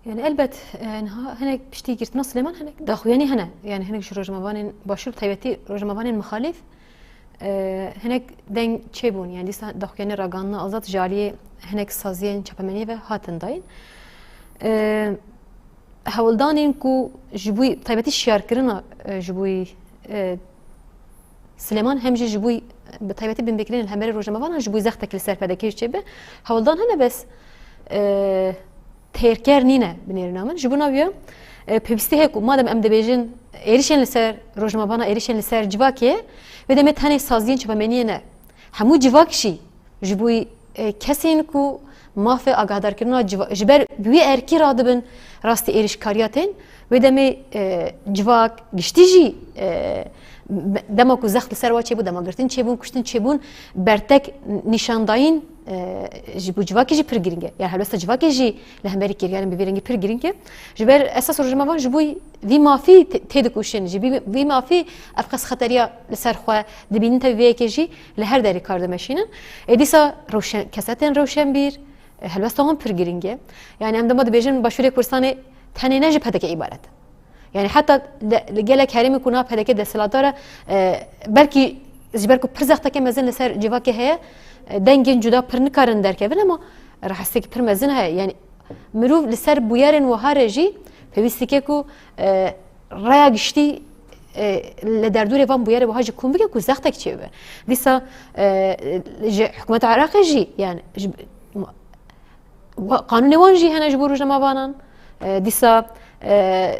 Yani elbet e, niha hinek piştî girtina Silêman hinek daxuyanî hene. Yani hinek ji rojnamevanên başûr, taybetî rojnamevanên mixalîf e, hinek deng çêbûn. Yani dîsa daxuyanî ragihandina azad ji aliyê hinek saziyên çapemeniyê ve hatin dayîn. E, hewldanên ku ji bo taybetî şiyarkirina e, ji bo e, Silêman hem jî ji bo bi taybetî binpêkirinên li hemberî rojnamevanan ji bo zextek li ser P D K çêbe. Hewldan hene bes e, têrker nîne binêrîna min. Ji bo nav ya e, pêwîstî heye ku madem em dibêjin êrişên li ser rojnamevana, êrişên li ser civakê, wê demê tenê saziyên çapemeniyê ne. Hemû civak jî ji bo e, kesên ku mafê agahdarkirina civa- ji ber bi wî erkî radibin rastî êrişkariya tên, wê demê e, civak giştî jî e, dema ku zext li ser wa çêbû, dema girtin çêbûn, kuştin çêbûn, bertek nîşandayîn e, ji bo civakê jî pir girîng e. Yani helwesta civakê jî li hemberî kêrgerên bi vî rengî pir girîng e. Ji ber esas rojnamevan ji bo vî mafî tê- têdikoşin, ji vî- vî mafî ev qas xeteriya li ser xwe dibînin, tevî vê yekê jî li her derê kar dimeşînin. Ê dîsa rewşen- kesetên rewşenbîr, e, helwesta wan pir girîng e. Yani em dema dibêjin Başûrê Kurdistanê tenê ne ji P D K îbaret e. Yani heta li gelek herêmê ku niha P D K desthilatdar e, e, belkî ji ber ku pir zexteke mezin li ser civakê heye, e, dengên cuda pir nikarin derkevin, ama rahistekî pir mezin heye. Yani mirov li ser bûyerên wiha re jî pêwîst dike ku e, raya giştî e, li derdorê van bûyerê wiha jî kom bike ku zextek çêbibe. Dîsa e, ji hikûmeta Iraqê jî, yani ji, wa- qanûnê wan jî hene ji bo rojnamevanan. E, dîsa e,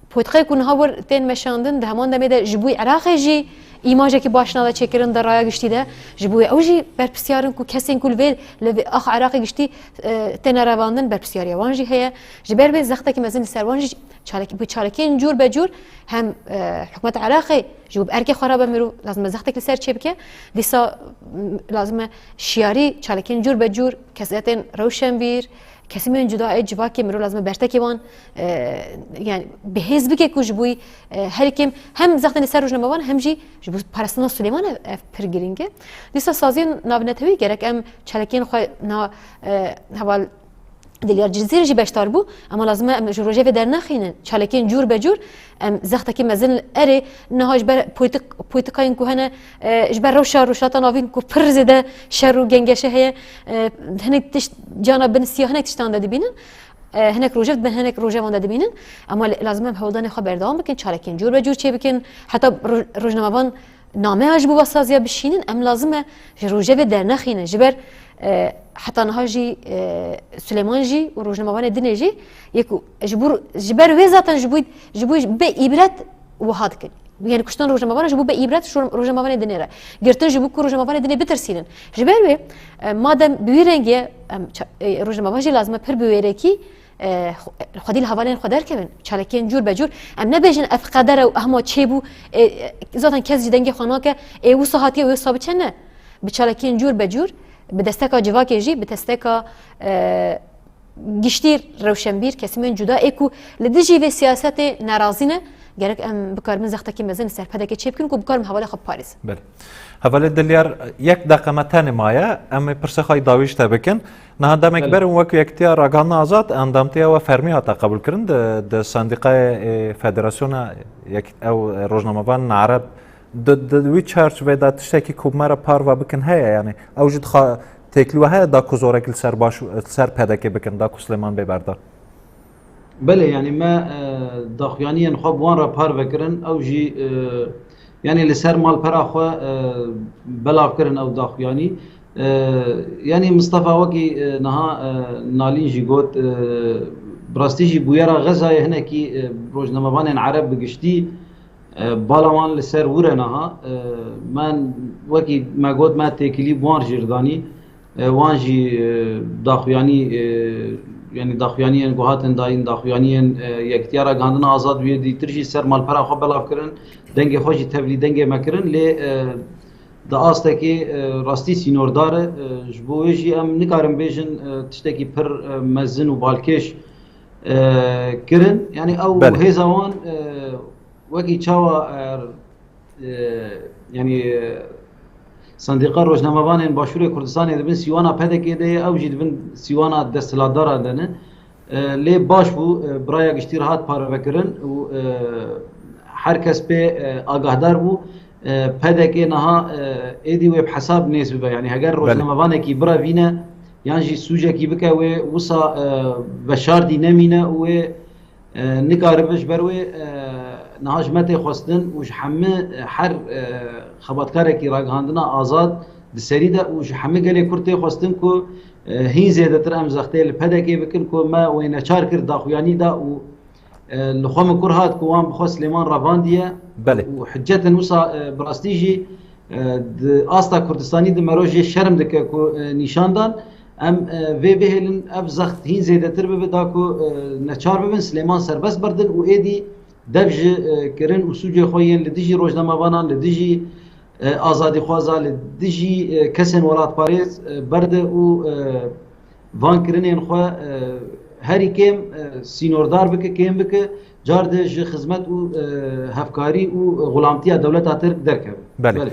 politiqayê ku niha wir tên meşandin, di heman demê de ji bo Iraqê jî îmajekî baş nade çêkirin di raya giştî de. Ji bo ew jî berpirsiyar in ku kesên ku li vê, li vê axa Iraqê giştî e, têne revandin, berpirsiyariya wan jî heye. Ji ber vê zextekî mezin li ser wan jî çalakî- bi çalakiyên cûr be cûr hem e, hikûmeta Iraqê ji bo bi erkê xwe rabe mirov lazim e zextek li ser çêbike. Dîsa m, lazim e şiyarî çalakiyên cûr be cûr, kesetên rewşenbîr, kesimên cuda ê civakê mirov lazim e bertekê wan e, yani bi hêz bike ku ji bo e, herî kêm hem zextên li ser rojnamevan hem jî ji bo parastina Silêman ev, ev pir girîng e. Dîsa saziyên navnetewî gerek em çalakiyên xwe na e, heval Dilyar Cizîr jî beşdar bû, ema lazim e em ji rojevê dernexînin. Çalakiyên cûr be cûr em zextekî mezin erê niha ji ber politik, politikayên ku hene e, ji ber rewşa Rojhilata Navîn ku pir zêde şer û gengeşe heye, e, hinek tişt cana bin siya hinek tiştan de dibînin. E, hinek rojev dibin, hinek rojevan de dibînin. Ema li- lazim e em hewldanê xwe berdewam bikin, çalakiyên cûr be cûr çêbikin. Heta ro- rojnamevan nameya ji bo va saziya bişînin, em lazim e ji rojevê dernexînin. Ji ber e, heta niha jî e, Suleyman jî û rojnamevanê dinê jî yê ku ji bo ji ber wê zaten ji bo ji bo be îbret wiha dikin. Yani kuştina rojnamevanan ji bo be îbret ji rojnamevanê dinê re. Girtin ji bo ku rojnamevanê dinê bitirsînin. Ji ber wê e, madem bi wî rengî ye, em ça- e, rojnamevan jî lazim e pir bi wêrekî e, xwe- xwedî li hevalên xwe derkevin. Çalakiyên cûr be cûr. Em nebêjin ev qeder e û ehma çêbû. E, e, zaten kes jî dengê xwe nake. Ê wisa hatiye wê wisa biçe ne. Bi çalakiyên cûr be cûr, bi desteka civakê jî, bi desteka e, giştî rewşenbîr, kesimên cuda ê ku li dijî vê siyasetê nerazî ne, gerek em bikaribin zextekî mezin li ser P D K çêbikin ku bikarin hevalê xwe biparêzin. Belê. Hevalê Dilyar, yek deqe me tenê maye, em ê pirsê xwe yî dawî ji te bikin. Niha demek Belê. ber in wek Yekitiya Ragihandina Azad endamtiya we fermî hate qebûlkirin di, di Sendîqayê, e, Federasyona Yek-, ew, e, Rojnamevanên Ereb. Di, di wî çarçovê de tiştekî ku me re parve bikin heye, yani ew jî dixa têkilî we heye da ku zorek li ser baş, li ser P D K bikin, da ku Silêman bê berdan. Belê, yani me e, daxuyaniyên xwe bi wan re parve kirin, ew jî e, yani li ser malpera xwe e, belav kirin ew daxuyanî. E, yani Mistefa wekî e, niha e, Nalîn jî got, e, bi rastî jî bûyera Xezayê hinekî e, rojnamevanên Ereb bi giştî e, bala wan li ser wir e niha. E, me wekî me got me têkilî bi wan jî r danî. E, wan jî e, daxuyanî e, yani daxuyaniyên ku hatin dayîn, daxuyaniyên e, Yekitiya Ragihandina Azad wê dîtir jî ser malpera xwe belav kirin. Dengê xwe jî tevlî dengê me kirin. Lê e, di astekê e, rastî sînordar e. E, ji bo wê jî em nikarin bêjin e, tiştekî pir e, mezin û balkêş e, kirin. Yani ew Belê. hêza wan e, Wekî çawa e, e, yanî e, sendîqa rojnamevanên Başûrê Kurdistanê di bin sîwana P D K'ê de ye, ew jî di bin sîwana desthilatdaran de ne. E, lê baş bû, e, bi raya giştî re hat parvekirin û e, her kes pê e, agahdar bû. E, P D K niha e, êdî wê bi hesab nêz bibe. Yanî heger Belê. rojnamevanekî birevîne yan jî sûcekî bike wê wisa e, veşartî nemîne û wê e, nikaribe ji ber wê e, niha ji me tê xwestin û ji hemî e, her e, xebatkarekî ragihandina azad di serî de û ji hemî gelê Kurd tê xwestin ku e, hîn zêdetir em zextê li P D K'ê bikin ku me wê neçar kir daxuyanî da û e, li xwe min kur hat ku wan bi xwe Silêman revandiye Belê. û hiccetin wisa e, bi rastî jî e, di asta Kurdistanî di mero jê şerm dike ku e, nîşan dan. Em e, vê bihêlin ev zext hîn zêdetir bibe da ku e, neçar bibin Silêman serbest berdin û êdî dev ji e, kirin û sûcê xwe yên li dijî rojnamevanan, li dijî e, azadîxwaza, li dijî e, kesên welatparêz e, berde û e, van kirinên xwe e, herî kêm e, sînordar bike, kêm bike, car de ji xizmet û e, hevkarî û xulamtiya dewleta Tirk derkeve. Belê. Belê.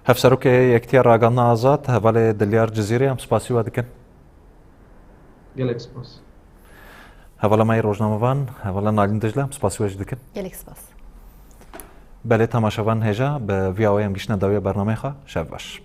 Hevserokê Yekitiya Ragihandina Azad, hevalê Dilyar Cizîrî, em spasî we dikin. Gelek spas. Hevala me yê rojnamevan, hevala Nalîn Dicle, em spasî we jî dikin. Gelek spas. Belê temaşevan hêja, bi vî awayê em giştine dawiya bernameyê xwe, şev baş.